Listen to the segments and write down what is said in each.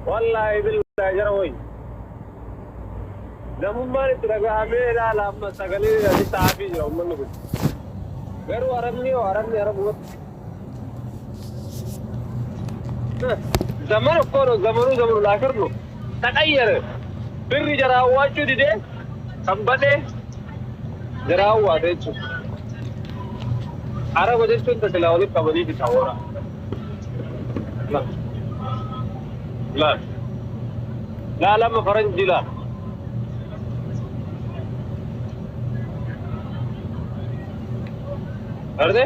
Wallaahi billaahi jara woy. Namummaan itti dhaga'amee ilaala amma sagalee asitti ta'aafii jira uummanni kun. Garuu arabni hoo arabni arabumatti. Zaman እኮ ነው ዘመኑ ዘመኑ ላክር ነው ተቀየረ። Birri jara awwaachuu didee kan badee jara awwaate jechuudha. Araba jechuun tasilaa walitti qabanii fixa hora. Laal. Laal amma faranjii laal. Arte?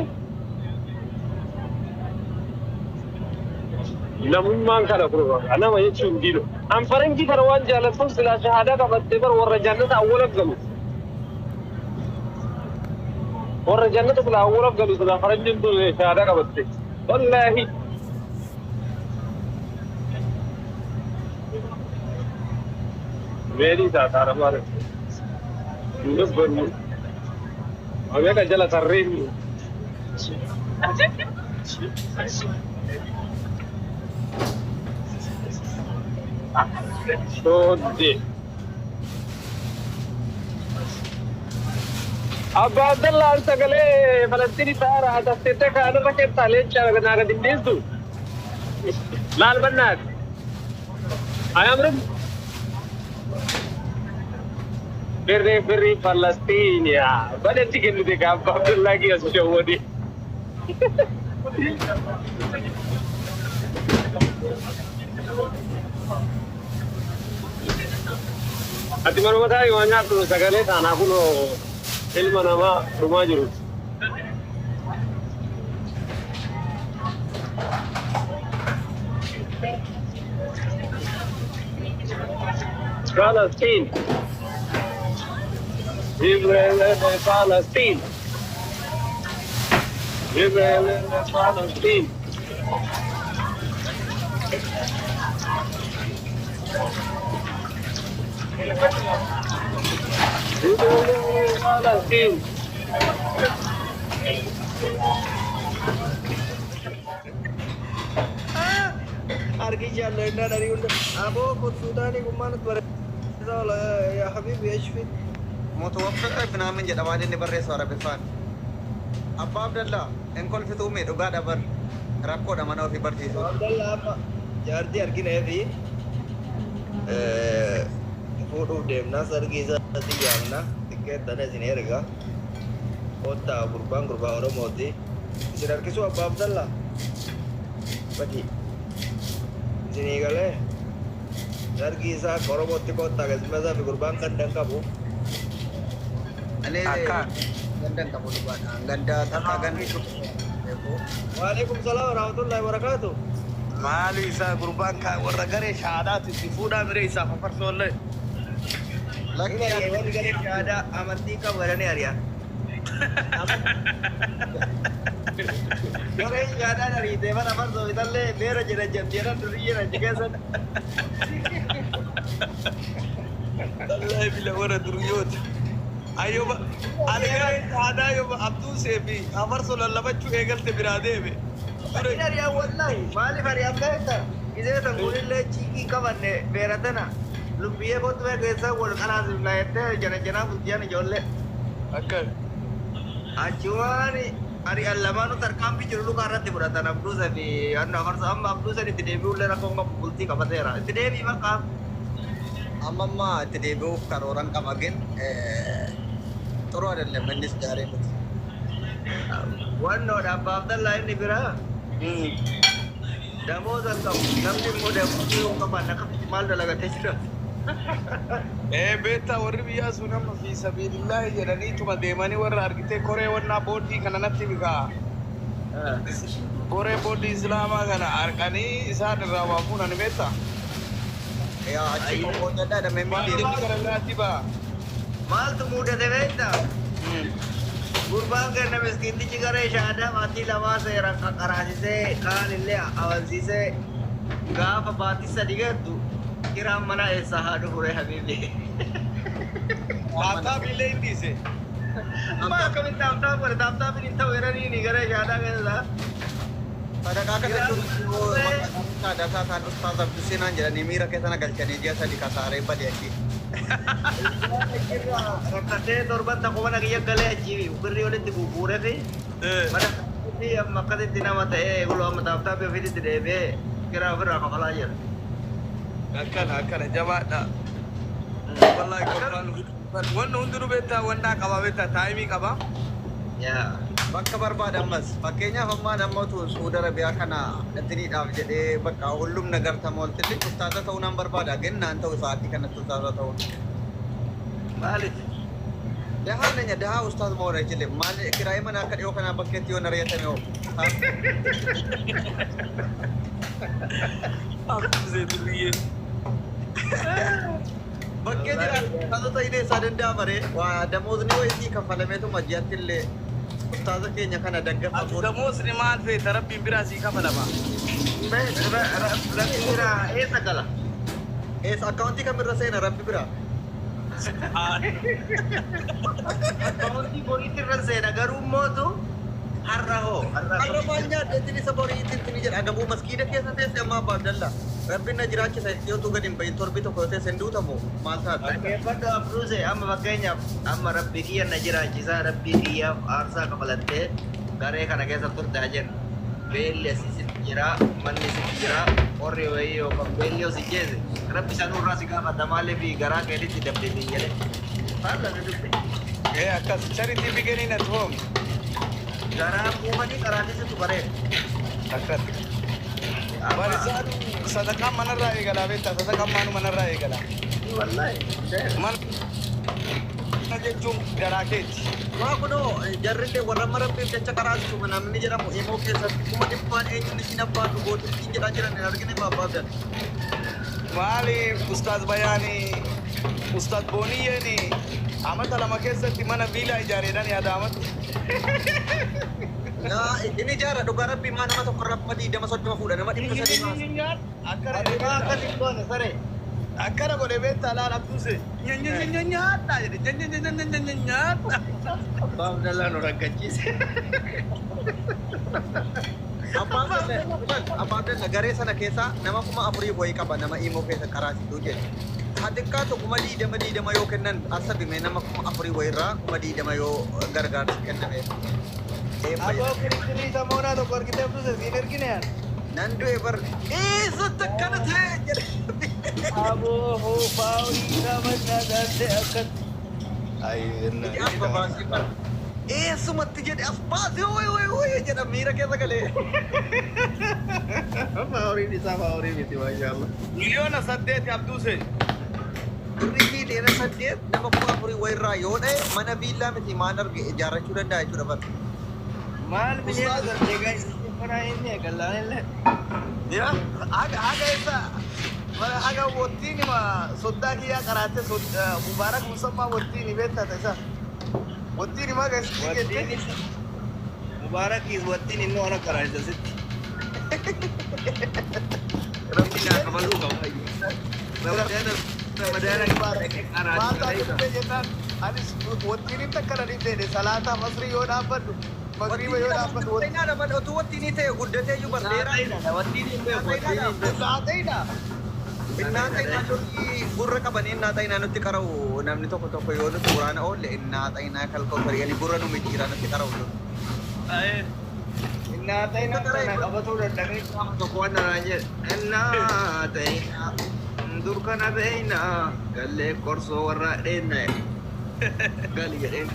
Namummaan kana kun nama jechuun diino. An faranjii kana waan jaallattuuf silaa shahaadaa qabattee bar warra jannata awwala galu. Warra jannata silaa awwala galu silaa faranjiin tun shahaadaa qabatte. Wallaahi. Meelii isaa taara maal? Hin dubbannu. Ameeka jala tarreen. Soodde. Abbaa Abdallaan sagalee Falastiin taara atasteettee kaanirra keessaa leencaa naa gadi hin dhiistu. Laal bannaati. Ayamrim. Firri firri Falastiiniyaa. Badatti kennite ka Abbaa Abdallaa kiyya si shawwade. Ati manuma taa'ii waan nyaattu sagalee taanaa kunoo ilma namaa dhumaa jiru. Palestine. Israel Palestine. Israel Palestine. Israel Palestine. Argi jaallo innaa dharii hunda aboo kun suudaanii kun maal barreessaa oola yaa habiibi eesh fi Mutawaffiq minaamin jedha waan inni barreessu Arabiffaan. Abbaa Abdallaa hin kolfituu mee dhugaadha bar rakkoodha mana ofii barsiisuun. Abdalla amma jaartii arginee fi fuudhuuf deemna sargii isaatti yaamna xiqqeettane isin erga kottaa gurbaan gurbaa Oromooti isin harkisuu Abbaa Abdalla badi isinii galee sargii isaa akka Oromootti kottaa keessummeessaa fi gurbaan ganda hin qabu. Ani Akka. ganda hin qabu dhugaadha. Ganda takka gandi beeku. Waalaikum salaam warahmatullahi wabarakatuh. Maali isaa gurbaan ka warra garee shaadaati itti fuudhaa miree isaa fafarsoollee. Lakki Inni ari'e warri garee shahaadaa amantii qabu jedhanii ari'an. Gareen shahaadaan ariitee mana farsoo isallee beera jedhan jedhan durii jedhan achi keessatti. Wallahi bila warra duriyyoota. Ayyoba ani garee shaadaa yoba Abduusee fi afarsoo lallabachuu eegalte biraa deeme. Dure Inni ari'an wallahi maaliif ari'an beekta? Gisee san kunillee chiikii qabanne beera tana lubbiyyee kottu mee keessaa wal qaraasifna jettee jana janaa bultiyan ijoollee. Akka. Achumaan ari'an lamaanuu tarkaanfii jiru lukaa irratti fudhatan Abduusa fi annu afarsa amma Abduusan itti deebi'ullee rakkoon qabu bultii qabateera. Itti deebi'i bakka. Amma ammaa itti deebi'uuf karooran qaba gin xuruu አይደለም innis gaarii miti. Wannoodha Abbaa Abdallaa inni biraa damooza hin qabu. Namni immoo damooza yoo hin qabaanne akkamitti maal dalagatee jiraata? Ee beektaa warri biyyaa sun amma fi sabiilillaahi jedhaniituma deemanii warra argitee koree wannaa booddii kana natti bikaa. Koree booddii Islaamaa kana arqanii isaan irraa waa fuunan beektaa? Yaa achi qoqqoodadhaa dha Maal meemmi inni gara biraatti ba'a. Maaltu mudate beektaa? Gurbaan kenna miskiintichi garee shaadaa maatii lamaa seeraan qaqqaraasisee kaan illee amansiisee gaafa baatii sadi geettu kiraan mana eessaa haa dhufu ree habiibi. Laaptaappii illee hin dhiise. Amma akkamitti taaptaap godhe taaptaappiin hin ta'u jedhanii garee shaadaa keessaa. Sadaqaa Kiraan kadhachuun dhufee Saadaa taan Ustaaz Abduseenaan jedhanii miira keessa na galchanii ji'a 3 kasaaree bade achi. Rakkatee torban tokko mana kiyya galee achi birrii walitti guguuree fi mana fi amma akkasitti nama ta'ee guluu amma taaptaappii ofiitti deebi'ee kiraa ofirraa kafalaa jira. Akkana akkana jabaadha. Wallahi qofaan wanni hundinuu beektaa wannaa qaba beektaa taayimii qaba. Yaa. Bakka barbaade ammas fakkeenyaaf ammaan amma utuu Suudi Arabiyaa kana ittiniidhaaf jedhee bakka hullum nagar tamooltilli ustaaza ta'uu nan barbaada gennaan ta'u sa'aatii kanatti ustaaza ta'uu. Maaliif? Dahaa nanya dahaa ustaaz moora jile maal kiraayii mana akka dhiyoo kanaa bakkeetti yoo nariyatame hoo. Abdusee duriyyee. Bakkee jira ustaazota illee isaa danda'a maree waa damoosni wayii kaffalameetuma ji'atti illee ustaaza keenya kana daggafa Ati damoosni maal feeta rabbiin biraa sii kafalama. Rabbi biraa eessa gala? Eessa akkaawuntii kamirra seena rabbi biraa? Akkaawuntii boriitti irra seena garuu mootu har'a hoo har'a Har'a maal nyaadheetiin isa boriitiin tini jedha agabuu maskiida keessa teesse amma abbaa Abdallaa. Rabbi na jiraachisa itti yotuu gadi hin bahin torbi tokko yoo teesse hin duutamu maal taate? Dhaggeeffadhu Abduuse amma fakkeenyaaf amma rabbi kiyya na jiraachisaa rabbii kiyyaaf aarsaa kafalattee garee kana keessa turte haa jennu. Beelli asii sitti jira, manni sitti jira, qorri wayii yookaan beelli yoo si jeese rabbi sanurraa si gaafata maaliif garaa keetitti dabde siin jedhe. Faallaa dubbi. Ee akkas charity beginning at home. Garaa buufanii karaatisitu bareeda. Akkas. Barisaan sadaqaan manarraa eegalaa beektaa sadaqaan maanu manarraa eegalaa. Wallahi. Mana jechuun garaa keeti. Waa kunoo jarrillee warra amma rabbiif jecha karaasisu namni jedhamu imoo keessatti 500,000 eenyuun isin abbaatu gootutti jedhaa jiran hin argine maa abbaa Abdallaa. Maali Ustaaz Bayaanii Ustaaz Booniyyeeni amata 2 keessatti mana viilaa ijaareedhaan yaada amatti. Yaa inni ijaara dhugaa rabbii maa nama tokko irraa 20,000 30 fuudha nama 300 baasa. Akkana Ati maa akkas hin goone saree. Akkana godhe beektaa laal Abduuse. Nyaadhaa jedhe nyaadhaa. Abbaa Abdallaa nu rakkachiise. Abbaa Abdallaa Abbaa Abdallaa garee sana keessaa nama 4,000 wayii qaba nama imoo keessa karaasituu jedhe. Haa xiqqaatu 20,000 20 yoo kennan asabime nama 4,000 wayiirraa 20,000 yoo gargaarsi kenname. Aboo kirikkirii samoonaa tokko argitee Abduuse siin ergine yaan. Nan du'e bar eessatti akkana ta'e jedhe. Aboo hoofaa horii mannaa taate akkatti. Iji as babaasii bar. Eessumatti jedhe as baasii woy woy woy jedha miira keessa galee. Horiin isaa horii miti maashaallah. 8 miliyoona Abduuse. Birrii 8 miliyoona nama 4,000 wayirraa yoo dha'e mana viillaa miti maal arge ijaarrachuu danda'a jechuudha bar. Maal 8 miliyoona kana inni eegallaan illee. Ya, haga haga isa haga wottiin ma soddaa kiyyaa qaraate Mubarak Musammaa wottiin beektaa isa. Wottiin ma gasitti Wattiin jette. isa Mubaarakis wattiin inni ona karaachisa sitti. Rabbi naa kafaluu qaba. Ramadaana Ramadaana Maal karaachisa. taate jennaan anis wottiin takka na dhibdeedhe salaataa masrii yoo dhaabbadhu magriiba yoo dhaabbadhu wottiin. Naatayinaadha utuu wattiinii ta'e guddatee iyyuu bar dheeraa. Wattiin hin beeku wattiin hin beeku. Naatayina. Naatayinaa lolii gurra qabanii naatayinaa nutti qara'u namni tokko tokko yoo nuti quraana oolle naatayinaa kalkoo yani gurra nu micciiraa nutti qara'u. Naatayinaa kana qabatuu dadhabee qaama tokko waan naan jedhe. Naatayinaa dur kana beeyna gallee qorsoo warra dheenna gali jedheen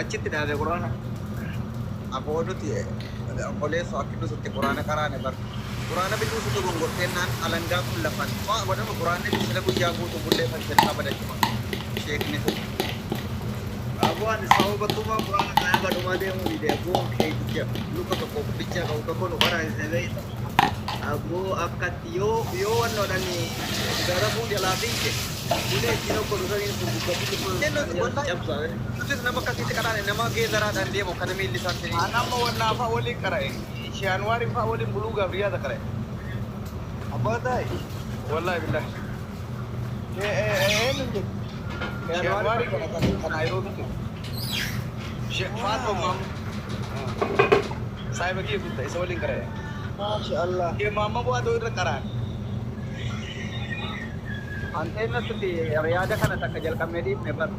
achitti dhaabe quraana. Aboo nuti qoleessoo akka nuti quraana qaraane bar. Quraana bituu situ gongorteennaan alangaa kun lafan. Waa godhama quraanni sila guyyaa guutuu bulleeffan jedhaa badachuma. Sheekni sun. Aboo ani sababa tumaa quraana kana gadhumaa deemuu dide aboo keeticha luka tokko bichaa qabu tokko nu qaraasise beeyta. Aboo akkatti yoo yoo wannoodhani garafuu jalaa fiige ulee ittiin okkotu saniin gurguddatti cabsaa. Nutis nama akkasitti qaraane nama geezaraadhaan deemu kana miilli isaan siniin. An amma wannaa fa'a waliin qara'e. Shianwaarin fa'a waliin buluu gabriyaata qara'e. Abbaa taa'e. Wallahi billahi. Eenyu jedhu? Shianwaarii kana kan Naayiroobii jiru. Faatoo maamu. Saayiba kiyya guddaa isa waliin qara'e. Maasha Allah. Maamma bu'aa irra qaraan. Anteenna suti yaada kana takka jalqabnee dhiifne bar.